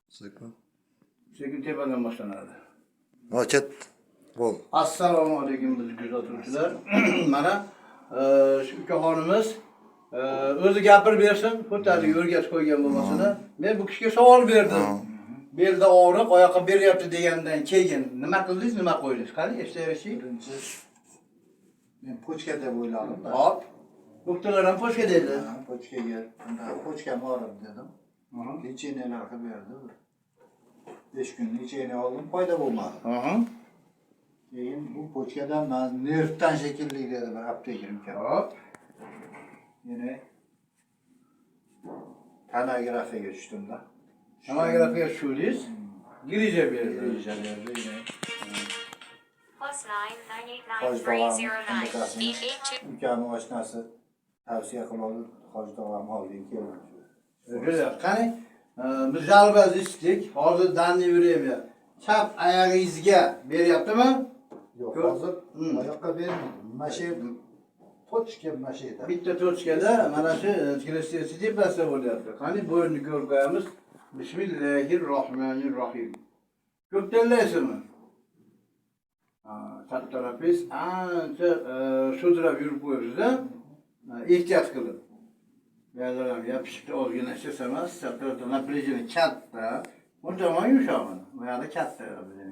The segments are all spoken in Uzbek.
Sekin. Sekin tepadan boshlanadi. Ha, ket. Bo'l. Assalomu alaykum, biz kuzatuvchilar. Mana shu ukaxonimiz o'zi gapirib bersin, xuddi haligi o'rgatib qo'ygan bo'lmasada. Men bu kishiga savol berdim. Belda og'riq, oyoqqa beryapti degandan keyin nima qildingiz, nima qo'ydingiz? Qani, eshitaylik. Birinchi men почка deb o'yladim da. Hop. Doktorlar ham почка dedi. Ha, почка ga unda почка m og'ridi dedim. Лечения lar qilib berdi. Bir 5 kun лечение oldim, foyda bo'lmadi. Keyin bu почка dan man nervdan shekilli dedi bir aptekar ukam. Yana tomografiyaga tushdimda. Tomografiyaga tushdingiz. Грыжа berdi. Грыжа berdi yine. +9 9 8 9 Hoji 3 tog'am 0 9 8 8 2. Ukamni oshnasi tavsiya qiladi, hoji tog'am oldiga keldim. Güzel. Qani, biz жалоба eshitdik. Hozir данный время chap oyog'ingizga beryaptimi? Yo'q, Ko'p. hozir oyoqqa bermaydi. Mana shu yerda, точка mana shu yerda. Bitta точка da mana shu крестец tepasida bo'lyapti. Qani, bo'yinni ko'rib qo'yamiz. Bismillahir rohmanir rohim. Ko'p tanlaysizmi? Ha, chap tarafingiz ancha sudrab yurib qo'yibsiz-a? Ha, ehtiyot qilib. Bu yerlar ham yopishibdi, ozgina emas, chap tarafda напряжение katta. Bu tomon yumshoq mana. Bu yoqda katta.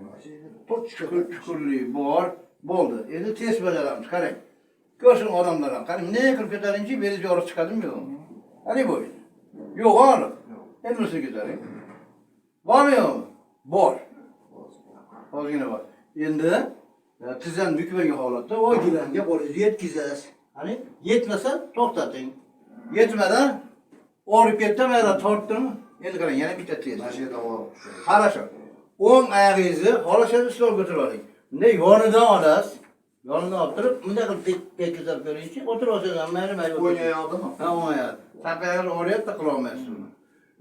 Mana shu yerda точка. Chuqur, chuqurlik bor. Bo'ldi. Endi test bajaramiz. Qarang. Ko'rsin odamlar ham. Qarang, bunday qilib ko'taringchi, belingizga og'riq chiqadimi, yo'qmi? Qani bo'yin. Yo'q og'riq. Yo'q. Endi ustiga ko'taring. Bormi, yo'qmi? Bor. Ozgina bor. Endi tizzani bukmagan holatda o gilamga qo'lingizni yetkazasiz. Qani, yetmasa to'xtating. Yetmadan og'rib ketdimi, yana tortdimi? Endi qarang, yana bitta test. Mana shu yerda og'riq tushadi. Хорошо. O'ng oyog'ingizni xohlasangiz stolga o'tirib oling. Bunday yonidan olasiz. Yonidan olib turib, bunday qilib tekkizib ko'ringchi, o'tirib olsangiz ham mayli, mayli. O'ng oyog'dami? Ha, o'ng oyoq. Chap oyog'ingiz og'riyapti, qila olmaysiz uni.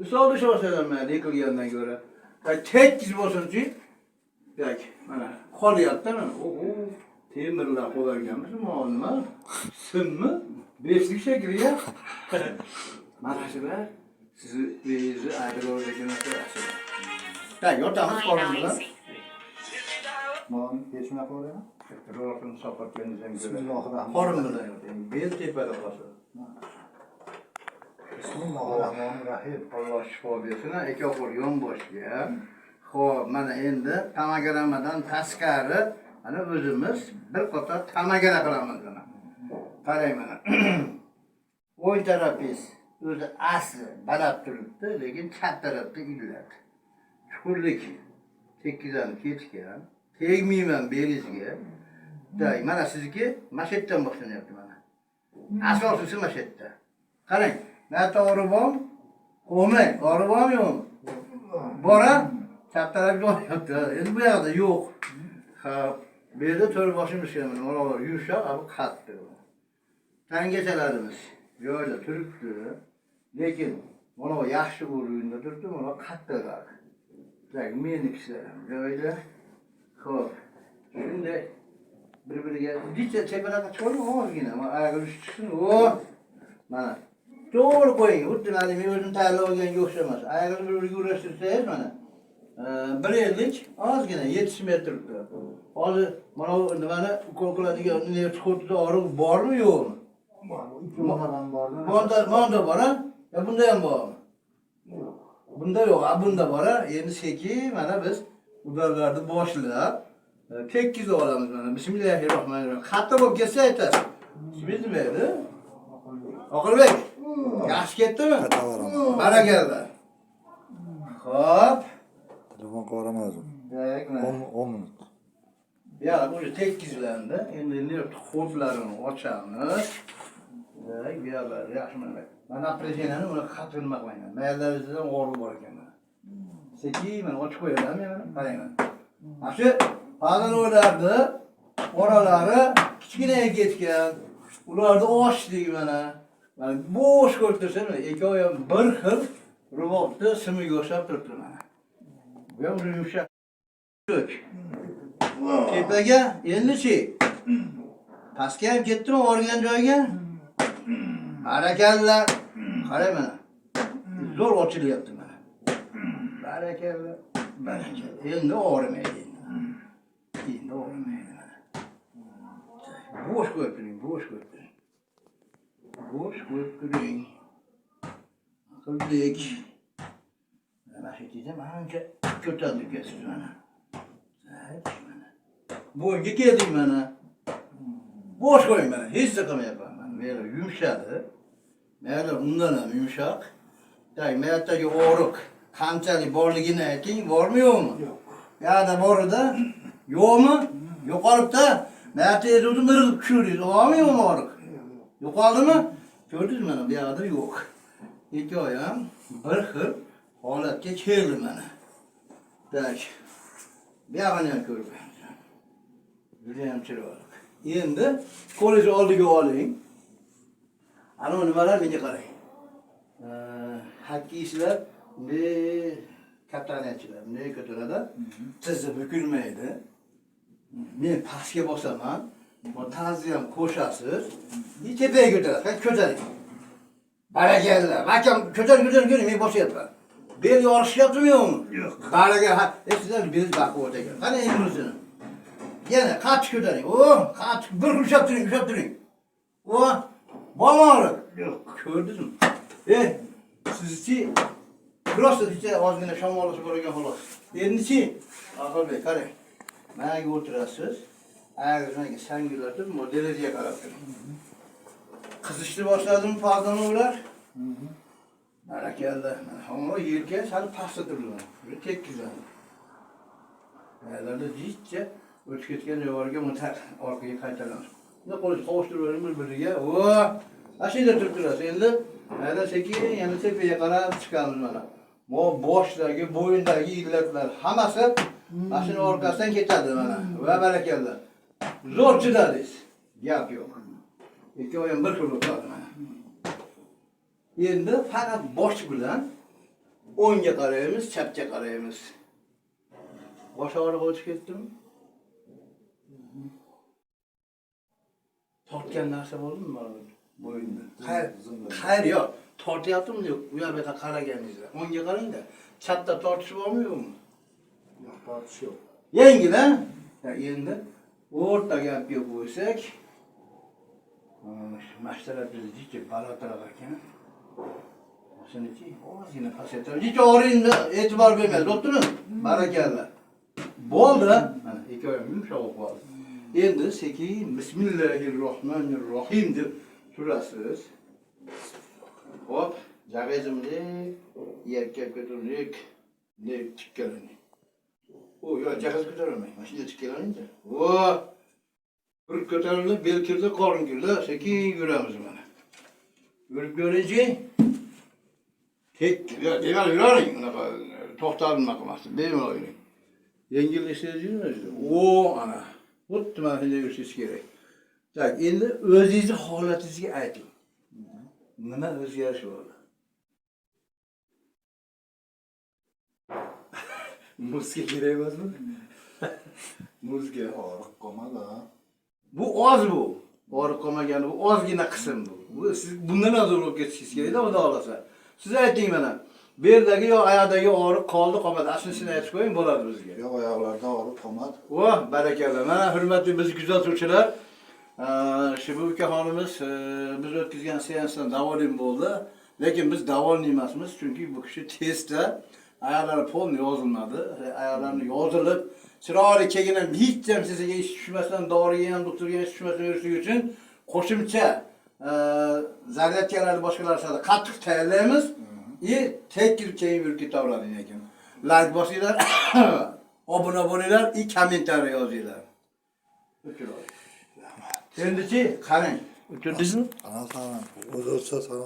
Stolda ushlab olsangiz ham mayli, yiqilgandan ko'ra. Так, tekkiz bo'lsinchi. Так, mana qolyapti mana. Oho, temirlar qo'yganmiz, nima? Simmi? Beshlik shekilli ya. Mana shular sizni belingizni ayrilib narsa. Так, yotamiz qorin bilan. Mana hech bunaqa bo'ladimi? Rohini sopatganingizdan ko'ra. Bismillahirrohmanirrohim. Qorin bilan yoting. Bel tepada qolsin. Bismillahirrohmanirrohim. Alloh shifo bersin. Ikki qo'l yonboshga. Xo'p, mana endi tomogrammadan tashqari mana o'zimiz bir qator tomogramma qilamiz mana. Qarang mana. O'ng tarafingiz o'zi asli balab turibdi, lekin chap tarafda illat. Chuqurlik tekkizlanib ketgan. Tegmayman belingizga. Так, mana sizniki mana shu yerdan boshlanyapti mana. Asosiysi mana shu yerda. Qarang, mana yerda og'riq bormi? Qo'ymang, og'riq bormi, yo'qmi? Bor a? Chap tarafga olyapti. Endi bu yoqda yo'q. Ha, bu yerda to'rt boshimiz mana mana yumshoq, bu qattiq. Tangachalarimiz joyida turibdi. Lekin mana bu yaxshi уровень da turibdi, mana bu qattiqroq. Так, menikislar ham joyida. Xo'p, shunday bir-biriga bitta tepalarga chiqarib ozgina, mana oyog'i chiqsin. O! Mana. To'g'ri qo'ying. Xuddi mana men o'zim tayyorlab olganga o'xshamas. Oyog'ini bir-biriga urashtirsangiz mana. 1,50 ozgina yetishmay turibdi. Hozir mana bu nimani ukol qiladigan nerv xuddi og'riq bormi, yo'qmi? Bor, ikki monadan bor. Bunda bor a? Ya bunda ham bormi? Bunda yo'q, a bunda bor a? Endi sekin mana biz удар larni boshlab tekkizib olamiz mana. Bismillahirrohmanirrohim. Xato bo'lib ketsa aytasiz. Ismingiz nima edi? Oqilbek. Yaxshi ketdimi? Qaytaveraman. Barakalla. Xo'p. Telefon qilib yuboraman o'zim. Так, mana. 10 minut. Bu yoq уже tekkizlandi. Endi nerv ход larini ochamiz. Так, bu yoqlari yaxshi mana. Mana напряжение ni uni qattiq nima qilmayman. Mayallaringizdan og'riq bor ekan mana. Sekin mana ochib qo'yaman mana. Qarang mana. Mana shu pag'inoylarni oralari kichkina ketgan. Ularni ochdik mana. Mana bo'sh ko'rib tursa, mana ikkovi ham bir xil rubobni simiga o'xshab turibdi mana. Bu ham уже yumshoq. Tepaga endi-chi? Pastga ham ketdimi og'rigan joyiga? Barakalla. Qarang mana. Zo'r ochilyapti mana. Barakalla. Barakalla. Endi og'rimaydi endi. Endi og'rimaydi mana. Bo'sh qo'yib turing, bo'sh qo'yib turing. Bo'sh qo'yib turing. Qildik. Mana shu yerda ancha ko'tarilib ketasiz mana. Tak, mana. Bo'yinga keldik mana. Bo'sh qo'ying mana, hech qilmayapman. Mana bu yerda yumshadi. Mayli, undan ham yumshoq. Tak, bu yerdagi og'riq qanchalik borligini ayting, bormi yo'qmi? Yo'q. Bu yerda bor edi. Yo'qmi? Yo'qolibdi. Bu yerda o'zim irg'ib tushirdingiz. Bormi yo'qmi og'riq? Yo'qoldimi? Ko'rdingiz, mana bu yoqda yo'q. Ikkovi ham bir xil holatga keldi mana. Tak. Bu yog'ini ham ko'rib qo'yamiz. Juda ham chiroyli. Endi qo'lingizni oldiga oling. Ana nimalar, menga qarang. Xokkeysizlar bunday, kattanachilar bunday ko'taradi. Tizzi bukilmaydi. Men pastga bosaman. Bu tazni ham qo'shasiz. И tepaga ko'tarasiz. Qani, ko'taring. Barakalla. Mahkam ko'taring, ko'taring, ko'taring, men bosyapman. Bel yorishyaptimi yo'qmi? Yo'q. Baraka, ha, sizlar bel baquvvat ekan. Qani endi bunisini. Yana qattiq ko'taring. O, qattiq bir ushlab turing, ushlab turing. O, bormi og'riq? Yo'q. Ko'rdingizmi? Sizchi просто bitta ozgina shamollash bor ekan, xolos. Endichi, Aqlbek, qarang. Managa o'tirasiz. Oyog'ingizni sangillatib, derazaga qarab turing. Qizishni boshladimi pardoni ular? Barakalla. Mana hamma yelka sal pastda turdi mana. Buni tekkizadi. Oyoqlarda jitcha o'tib ketgan joylarga mutlaq orqaga qaytaramiz. Buni qo'lingizni qovushtirib bering bir-biriga. O, ana shu yerda turib turasiz. Endi mana sekin yana tepaga qarab chiqamiz mana. Bu boshdagi, bo'yindagi illatlar hammasi mana shuni orqasidan ketadi mana. Va barakalla. Zo'r chidadingiz. Gap yo'q. Ikkovi ham bir xil bo'lib qoldi mana. Endi faqat bosh bilan o'ngga qaraymiz, chapga qaraymiz. Bosh og'rig'i o'tib ketdimi? Tortgan narsa bo'ldimi mana bu bo'yinda? Xayr, xayr yo'q. Tortyaptimi yo'q? U yoq bu yoqqa qaraganingizda. O'ngga qarang-da. Chapda tortish bormi yo'qmi? Yo'q, tortish yo'q. Yengil, ha? Ya, endi o'rtaga olib kelib qo'ysak, mana shu tarafimiz jicha balandroq ekan. Shuniki ozgina pasaytirib, jicha og'riydi, e'tibor bermaydi, bo'ptimi? Barakalla. Bo'ldi. Mana ikkovi ham yumshoq bo'lib qoldi. Endi sekin bismillahirrohmanirrohim deb turasiz. Hop, jag'ingizimni yerga ko'tarib, ne tikkalaning. O, yo, jag'ingiz ko'tarilmang. Mana shunday tikkalaning-da. O! Bir ko'tarildi, bel kirdi, qorin kirdi. Sekin yuramiz mana. Yurib ko'ringchi. Tek, yo, bemalol yuravering, unaqa to'xtab nima qilmasdan, bemalol yuring. Yengil ishlaysiz. O, ana. Xuddi mana shunday yurishingiz kerak. Так, endi o'zingizni holatingizga ayting. Nima o'zgarish bo'ldi? Muzika kerak emasmi? Muzika. Og'riq qolmadi, ha. Bu oz bu. Og'riq qolmagani bu ozgina qism bu. Bu siz bundan ham zo'r bo'lib ketishingiz kerakda, xudo xohlasa. Siz ayting mana. Beldagi yo oyoqdagi og'riq qoldi, qolmadi. Aslisini aytib qo'ying, bo'ladi bizga. Yo'q, oyoqlarda og'riq qolmadi. Voh, barakalla. Mana hurmatli bizni kuzatuvchilar, shu bu ukaxonimiz biz o'tkazgan seansdan доволен bo'ldi. Lekin biz довольный emasmiz, chunki bu kishi testda oyoqlari полный yozilmadi. Oyoqlarini yozilib, chiroyli keyin ham hech ham sizga ish tushmasdan, doriga ham, doktorga ham ish tushmasdan yurishligi uchun qo'shimcha zaryadkalarni, boshqa narsalarni qattiq tayyorlaymiz. И tekis keyin yurib ketaveradi lekin. Like bosinglar, obuna bo'linglar, и kommentariy yozinglar. Chiroyli. Endichi qarang. O'tirdingizmi? Ana sana o'zi o'tsa sana.